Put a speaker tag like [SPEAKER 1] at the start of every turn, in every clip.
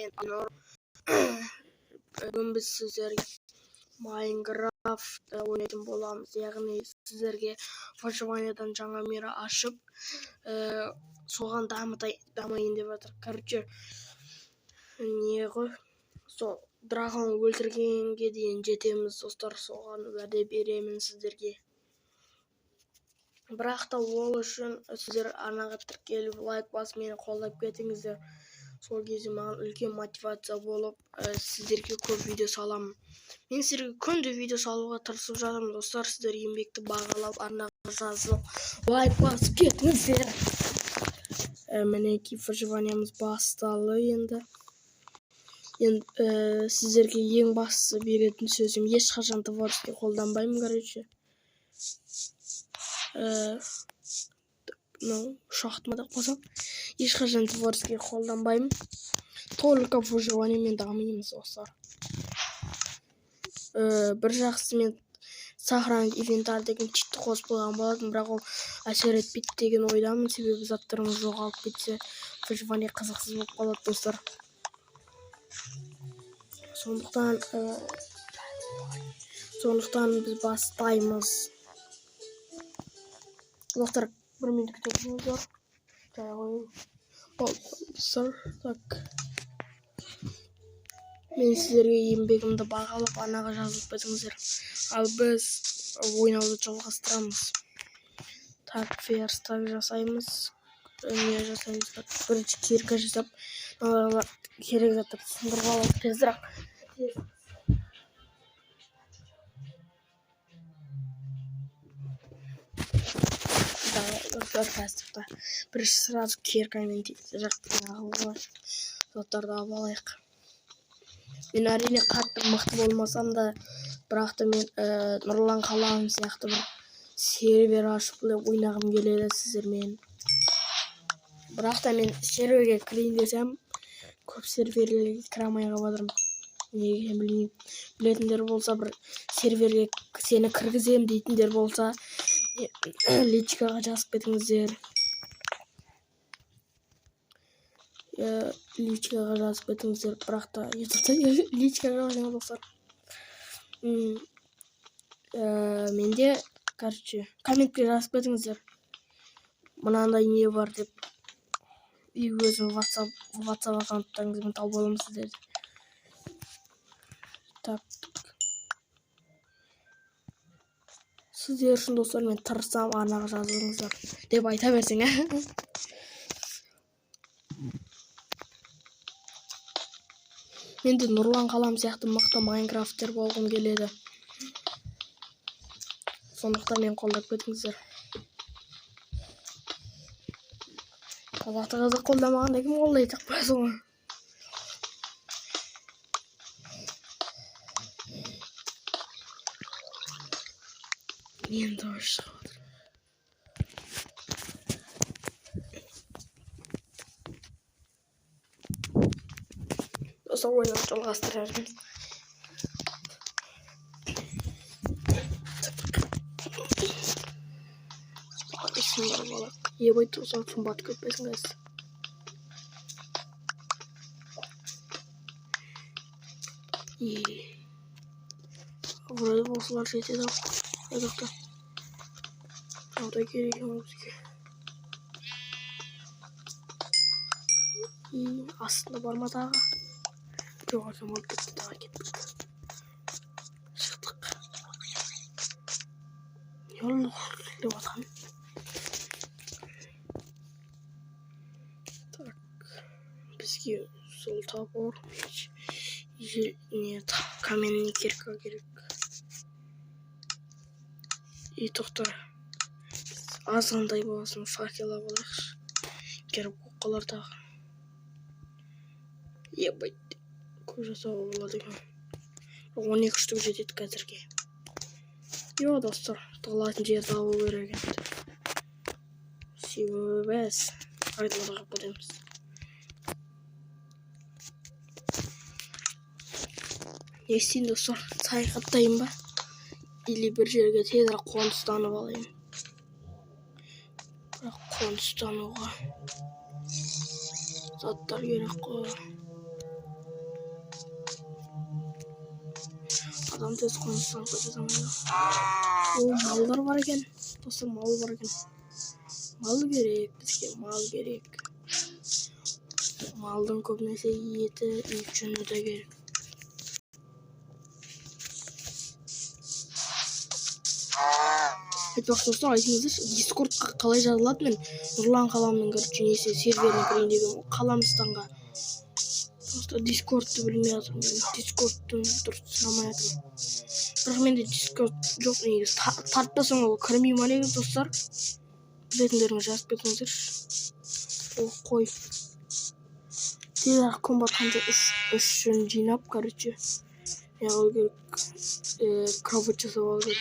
[SPEAKER 1] Мен Анор. Бүгін біз сіздерге Майнкрафт ойнайтын боламыз. Яғни сіздерге выживаниядан жаңа мир ашып, соған дамайын деп жатыр. Короче, не ғой, сол дракон өлтіргенге дейін жетеміз, достар, соған уәде беремін сіздерге. Бірақ та ол үшін сіздер арнаға тіркеліп, лайк басып, мені қолдап кетіңіздер. Сол кезде маған үлкен мотивация болып, сіздерге көп видео саламын. Мен сіздерге күнде видео салуға тырысып жатырмын, достар. Сіздер еңбекті бағалап, арнаға жазылып, лайк басып кетіңіздер. Мінекей, выживаниямыз басталды енді. Енді сіздерге ең бастысы беретін сөзім: ешқашан творческий қолданбаймын, короче. Мынау ұшақты ма деп қойсам, ешқашан творческий қолданбаймын, только выживаниемен дамимыз, достар. Бір жақсысы, мен сохранить инвентарь деген читті қосып қойған болатын, бірақ ол әсер етпейді деген ойдамын, себебі заттарымыз жоғалып кетсе, выживание қызықсыз болып қалады, достар. Сондықтан біз бастаймыз, достар. Бір минут күте тұрыңыздар, жай қояйын. Болды, достар. Так, мен сіздерге еңбегімді бағалап, арнаға жазылып кетіңіздер, ал біз ойнауды жалғастырамыз. Так, верстак жасаймыз, не жасаймыз? Так, бірінші кирка жасап, мыналарға керек заттарды сындырып алайық тезірек. Тез. Давай, достар, қазір бірінші сразу киркамен заттарды алып алайық. Мен, әрине, қатты мықты болмасам да, бірақ та мен Нұрлан Қалам сияқты бір сервер ашып ойнағым келеді сіздермен. Бірақ та мен серверге кірейін десем, көп серверлерге кіре алмай қалып жатырмын, неге екенін білмеймін. Білетіндер болса, бір серверге сені кіргіземін дейтіндер болса, личкаға жазып кетіңіздер. Личкаға жазып кетіңіздер. Бірақ та ютубта личкаға жазыңыз, достар. Менде, короче, комментке жазып кетіңіздер, мынандай не бар деп, и өзім WhatsApp аккаунттарыңызбен тауып аламын сіздерді. Так, сіздер үшін, достар, мен тырысамын. Арнаға жазылыңыздар деп айта берсең, ә. Мен де Нұрлан Қалам сияқты мықты майнкрафтер болғым келеді, сондықтан мені қолдап кетіңіздер. Қазақты қазақ қолдамағанда, кім қолдайды деп қоясың ғой. Енді шығып жатыр, достар. Ойнауды жалғастыра береміз. Сындырып алайық. Ебай, тоқсан қымбат кетпесін қазір. И вроде осылар жетеді ау. Ей, тоқта, мынау да керек екен ғой бізге. И астында бар ма тағы? Жоқ екен, болып кетті. Давай, кеттік, шықтық. Не болды деп жатқан? Так, бізге сол топор, меч, не, каменный кирка керек. И тоқта, азғантай болсын факел алып алайықшы, керек болып қалар тағы. Ебать, көп жасауға болады екен, 12 штук жетеді қазірге. Йо, достар, тығылатын жер табу керек енді, себебі біз айдалада қалып кетеміз. Не істейін, достар? Саяхаттайын ба или бір жерге тезірек қоныстанып алайын? Бірақ қоныстануға заттар керек қой. Адам тез қоныстанып кете салмайды. О, малдар бар екен. Достар, мал бар екен. Мал керек бізге, мал керек. Малдың көбінесе еті, жүні де керек. Айтпақшы, достар, айтыңыздаршы, Дискордқа қалай жазылады? Мен Нұрлан Қаламның, короче, несі, серверіне кірейін деген Қаламстанға. Просто Дискордты білмей жатырмын мен. Дискордты дұрыс түсіне алмай жатырмын. Бірақ менде Дискорд жоқ негізі. Тартпасаң, ол кірмей ма негізі, достар? Білетіндеріңіз жазып кетіңіздерші. О, қой. Тез-ақ күн батқанша үш жүн жинап, короче, не қылу керек? Кровать жасап алу керек.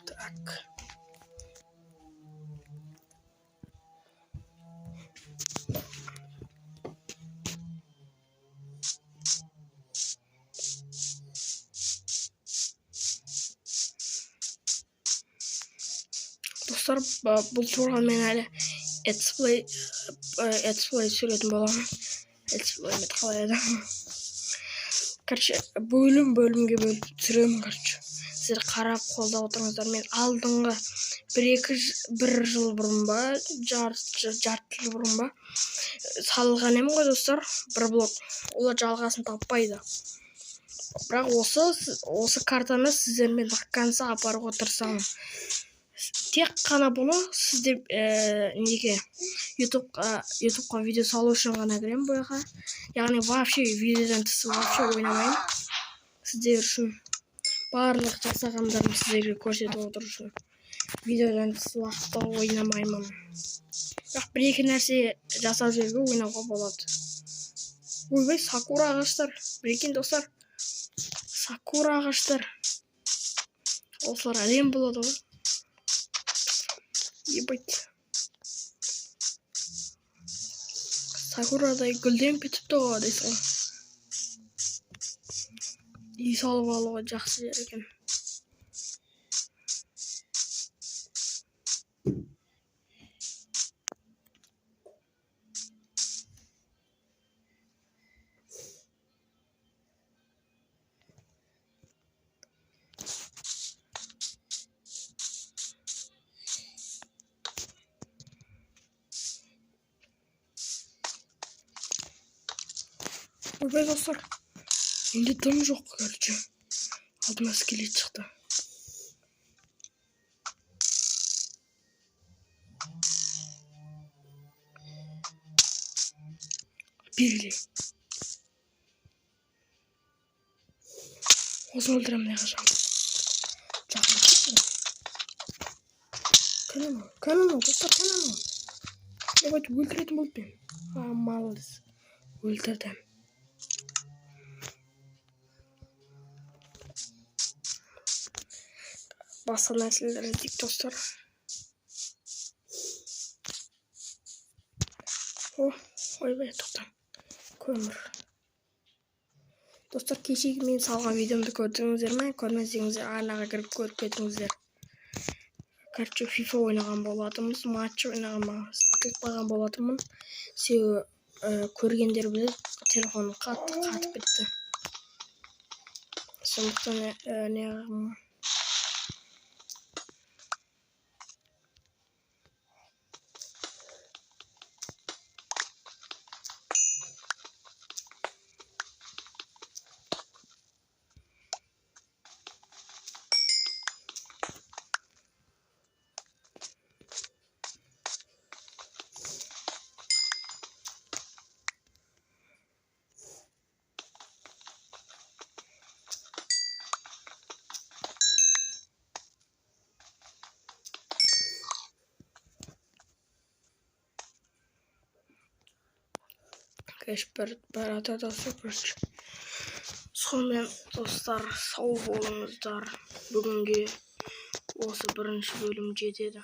[SPEAKER 1] Так. Достар, бұл туралы мен әлі летсплей түсіретін боламын. Летсплей қалай еді? Короче, бөлім бөлімге бөліп түсіремін, короче. Сіздер қарап, қолдап отырыңыздар. Мен алдыңғы бір екі бір жыл бұрын ба, жарты жыл бұрын ба салған едім ғой, достар, бір блок. Олар жалғасын таппайды. Бірақ осы картаны сіздермен до конца апаруға тырысамын. Тек қана бұны сіздер неге ютубқа видео салу үшін ғана кіремін бұл жаққа. Яғни вообще видеодан тыс вообще ойнамаймын. Сіздер үшін, барлық жасағандарымды сіздерге көрсетіп отыру үшін видеодан тыс уақытта ойнамаймын. Бірақ бір екі нәрсе жасап жіберуге, ойнауға болады. Ойбай, сакура ағаштар. Прикинь, достар, сакура ағаштар. Осылар әлем болады ғой. Ебать. Сакурадай гүлденіп кетіпті ғой дейсің ғой. Үй салып алуға жақсы жер екен. Ойбай, достар, менде дым жоқ, короче. Алдыма скелет шықты. Белгіле. Осыны өлтіремін не қашан. Жақын кетті. Кәне анау? Кәне анау, достар, кәне анау? Ебать, өлтіретін болды мен. А, молодец. Өлтірдім. Басқа нәрселер іздейік, достар. О, ойбай, тоқта. Көмір. Достар, кешегі мен салған видеомды көрдіңіздер ме? Көрмесеңіздер, арнаға кіріп көріп кетіңіздер. Короче, FIFA ойнаған болатынбыз, матч ойнаған, ұтылып қалған болатынмын. Себебі көргендер біледі, телефоным қатты қатып кетті. Сондықтан не кеш бір барады, достар, короче. Сонымен, достар, сау болыңыздар. Бүгінге осы бірінші бөлім жетеді.